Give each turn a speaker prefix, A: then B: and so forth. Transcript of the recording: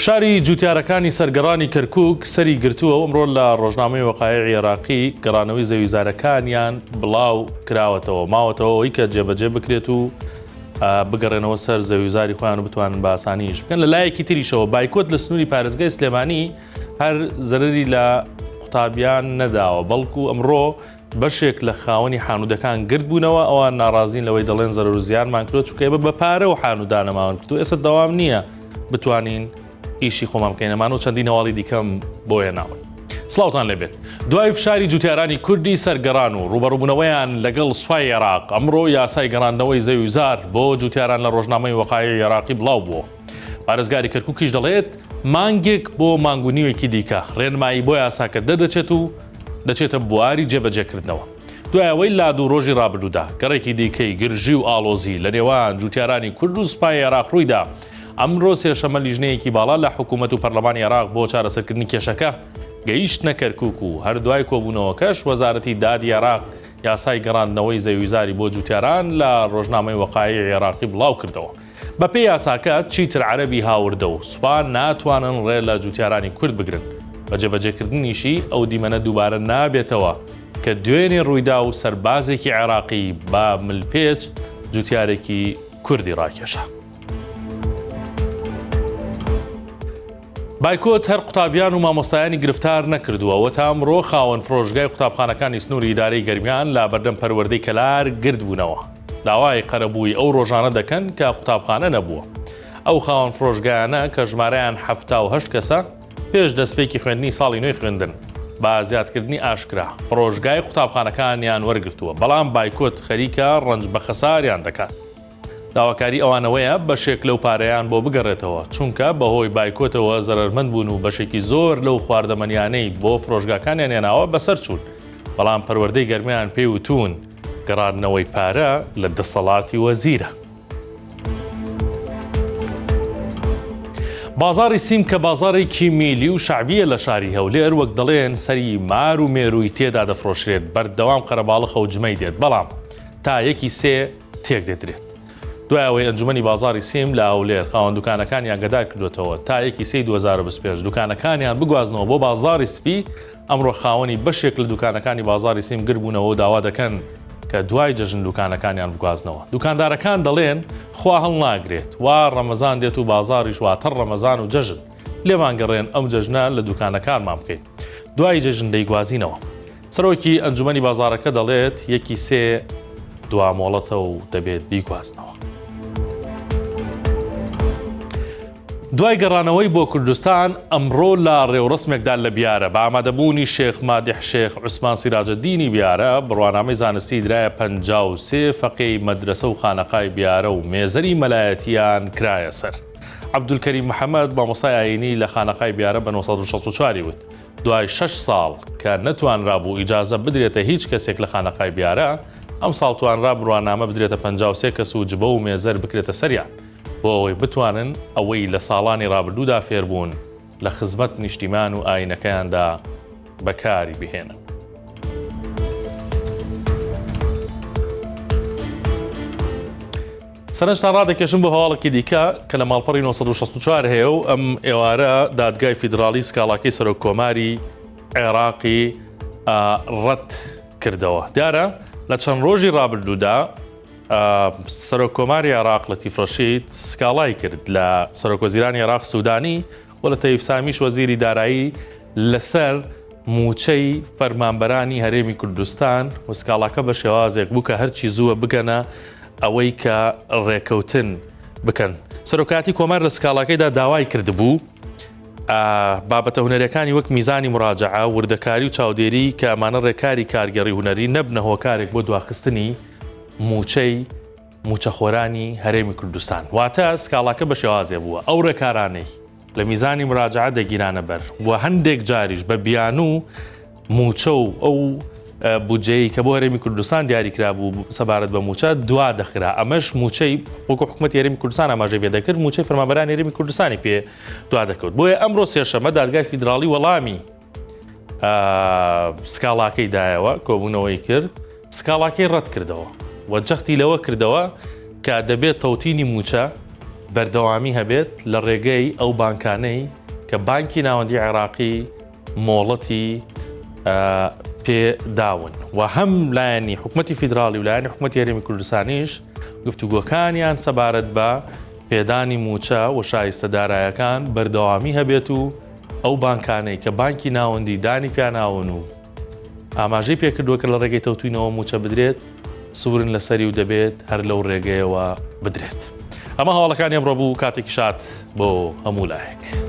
A: فشاری جوتیارەکانی سەر گەڕانی کەرکوک سەری گرتووە و ئەمڕۆ لە ڕۆژنامەی وەقایعی عێراقی گەڕانەوەی زەویزارەکانیان بڵاو کراوەتەوە، ماوەتەوە ئەوەی کە جێبەجێ بکرێت و بگەڕێنەوە سەر زەویزاری خۆیان و بتوانن بە ئاسانی ئیش بکەن. لە لایەکی تریشەوە بایکۆت لە سنووری پارێزگای سلێمانی هەر زەرەری لە قوتابیان نەداوە، بەڵکو ئەمڕۆ بەشێک لە خاوەنی حانوودەکان گرد بوونەوە، ئەوان ناڕازین لەوەی دەڵێن زەرەر و زیانمان کردووە، چونکە ئێمە بە پارە و حانوودانەماون کردووە، ئێستا دەوام نییە بتوانین ئیشی خۆمان بکەین، ئەمانە و چەندین هەواڵی دیکەم بۆ هێناون. سڵاوتان لێبێت. دوای فشاری جوتیارانی کوردی سەر گەڕان و ڕووبەڕووبوونەوەیان لەگەڵ سوپای عێراق، ئەمڕۆ یاسای گەڕاندنەوەی زەوی و زار بۆ جوتیاران لە ڕۆژنامەی وەقایعی عێراقی بڵاو بووەوە. پارێزگاری کەرکوکیش دەڵێت، مانگێک بۆ مانگ و نیوێکی دیکە ڕێنمایی بۆ یاساکە دەردەچێت و دەچێتە بواری جێبەجێکردنەوە. دوای ئەوەی لە دوو ڕۆژی ڕابردوودا گەڕێکی دیکەی گرژی و ئاڵۆزی لە نێوان جوتیارانی کورد و سوپای عێراق ڕوویدا، ئەمڕۆ سێشەممە لیژنەیەکی باڵا لە حکوومەت و پەرلەمانی عێراق بۆ چارەسەرکردنی کێشەکە گەیشتنە کەرکوک و هەر دوای کۆبوونەوەکەش وەزارەتی دادی عێراق یاسای گەڕاندنەوەی زەویوزاری بۆ جوتیاران لە ڕۆژنامەی وەقایعی عێراقی بڵاوکردەوە. بەپێی یاساکە چیتر عەرەبی هاوردە و سوپا ناتوانن ڕێ لە جوتیارانی کورد بگرن، بە جێبەجێکردنیشی ئەو دیمەنە دووبارە نابێتەوە کە دوێنێ ڕوویدا و سەربازێکی عێراقی بە ملپێچ جوتیارێکی کوردی ڕاکێشا. بایکۆت هەر قوتابیان و مامۆستایانی گرفتار نەکردووە و تا ئەمڕۆ خاوەن فرۆشگای قوتابخانەکانی سنووری ئیدارەی گەرمیان لە بەردەم پەروەردەی کەلار گردبوونەوە داوای قەرەبووی ئەو ڕۆژانە دەکەن کە قوتابخانە نەبووە. ئەو خاوەن فرۆشگایانە کە ژمارەیان 78 کەسە پێش دەستپێکی خوێندنی ساڵی نوێی خوێندن بە زیادکردنی ئاشکرا فرۆشگای قوتابخانەکانیان وەرگرتووە، بەڵام بایکۆت خەریکە ڕەنج بە خەساریان دەکات. داواکاری ئەوان ئەوەیە بەشێک لەو پارەیان بۆ بگەڕێتەوە، چونکە بەهۆی بایکۆتەوە زەرەرمەند بوون و بەشێکی زۆر لەو خواردەمەنیانەی بۆ فرۆشگاکانیان هێناوە بەسەر چوون، بەڵام پەروەردەی گەرمیان پێی وتوون گەڕاندنەوەی پارە لە دەسەڵاتی وەزیرە. بازاڕی سیم کە بازاڕێکی میلی و شەعبییە لە شاری هەولێر، وەک دەڵێن سەری مار و مێرووی تێدا دەفرۆشرێت، بەردەوام قەرەباڵخە و جمەی دێت، بەڵام تا یەکی سێ تێکدەدرێت. دوای ئەوەی ئەنجومەنی بازاڕی سیم لە هەولێر خاوەن دوکانەکانی ئاگادار کردووەتەوە تا یەکی سێی 2025 دوکانەکانیان بگوازنەوە بۆ بازاڕی سپی، ئەمڕۆ خاوەنی بەشێک لە دوکانەکانی بازاڕی سیم گربوونەوە و داوا دەکەن کە دوای جەژن دوکانەکانیان بگوازنەوە. دوکاندارەکان دەڵێن خوا هەڵناگرێت وا ڕەمەزان دێت و بازاڕیش واتە ڕەمەزان و جەژن. لێمان گەڕێن ئەم جەژنە لە دوکانەکانمان بکەین. دوای جەژن دەیگوازینەوە. سەرۆکی ئەنجومەنی بازاڕەکە دەڵێت یەکی سێ دوا مۆڵەتە و دەبێت بیگوازنەوە. دوای گەڕانەوەی بۆ کوردستان ئەمڕۆ لە ڕێوڕسمێکدا لە بیارە بە ئامادەبوونی شێخ مادح شێخ عوسمان سیراجەدینی بیارە بڕوانامەی زانستی درایە 53 فەقێی مەدرەسە و خانەقای بیارە و مێزەری مەلایەتیان کرایە سەر. عەبدولکەریم محەمەد مامۆستای ئایینی لە خانەقای بیارە بە 964 وت دوای شەش ساڵ کە نەتوانرابوو ئیجازە بدرێتە هیچ کەسێک لە خانەقای بیارە، ئەمساڵ توانرا بڕوانامە بدرێتە 53 کەس و جبە و مێزەر بکرێتە سەریان بۆ ئەوەی بتوانن ئەوەی لە ساڵانی ڕابردوودا فێربوون لە خزمەت نیشتیمان و ئایینەکەیاندا بەکاری بهێنن. سەرنجتان ڕادەکێشم بۆ هەواڵێکی دیکە کە لە ماڵپەڕی 964 هەیە و ئەم ئێوارە دادگای فیدراڵی سکاڵاکەی سەرۆک کۆماری عێراقی ڕەت کردەوە. دیارە لە چەند ڕۆژی ڕابردوودا سەرۆک کۆماری عێراق لەتیف ڕەشید سکاڵای کرد لە سەرۆک وەزیرانی عێراق سودانی و لە تەیف سامیش وەزیری دارایی لەسەر مووچەی فەرمانبەرانی هەرێمی کوردستان و سکاڵاکە بە شێوازێک بوو کە هەرچی زووە بگەنە ئەوەی کە ڕێکەوتن بکەن. سەرۆکایەتی کۆمار لە سکاڵاکەیدا داوای کردبوو بابەتە هونەریەکانی وەک میزانی مراجعە، وردەکاری و چاودێری کە ئەمانە ڕێکاری کارگێڕی هونەری نەبنە هۆکارێک بۆ دواخستنی مووچەی مووچەخۆرانی هەرێمی کوردستان. واتە سکاڵاکە بە شێوازێ بووە ئەو ڕێکارانەی لە میزانی مراجعە دەگیرانە بەر و هەندێک جاریش بە بیانوو مووچە و ئەو بودجەیەی کە بۆ هەرێمی کوردستان دیاریکرابوو سەبارەت بە مووچە دوا دەخرا ئەمەش مووچەی وەکو حکوومەتی هەرێمی کوردستان ئاماژەی پێ دەکرد مووچەی فەرمانبەرانی هەرێمی کوردستانی پێ دوا دەکەوت بۆیە ئەمڕۆ سێشەمە دادگای فیدراڵی وەڵامی سکاڵاکەی دایەوە کۆبوونەوەی کرد سکاڵاکەی ڕەت کردەوە و جەختی لەوە کردەوە کە دەبێت تەوتینی مووچە. بەردەوامی هەبێت لە ڕێگەی ئەو بانکانەی کە بانکی ناوەندی عێراقی مۆڵەتی پێ داون و هەم لایەنی حکومەتی فیدراڵی و لایەنی حکومەتی هەرێمی کوردستانیش گفتوگۆکانیان سەبارەت بە پێدانی مووچە و شایستە دارایەکان بەردەوامی هەبێت و ئەو بانکانەی کە بانکی ناوەندی دانی پیاناون و ئاماژەی پێکردووە کە لە ڕێگەی تەوتوینەوە مووچە بدرێت سوورن لەسەری و دەبێت هەر لەو ڕێگەیەوە بدرێت. ئەمە هەواڵەکانی ئەمڕۆ بوو کاتێکی شاد بۆ هەموو لایەک.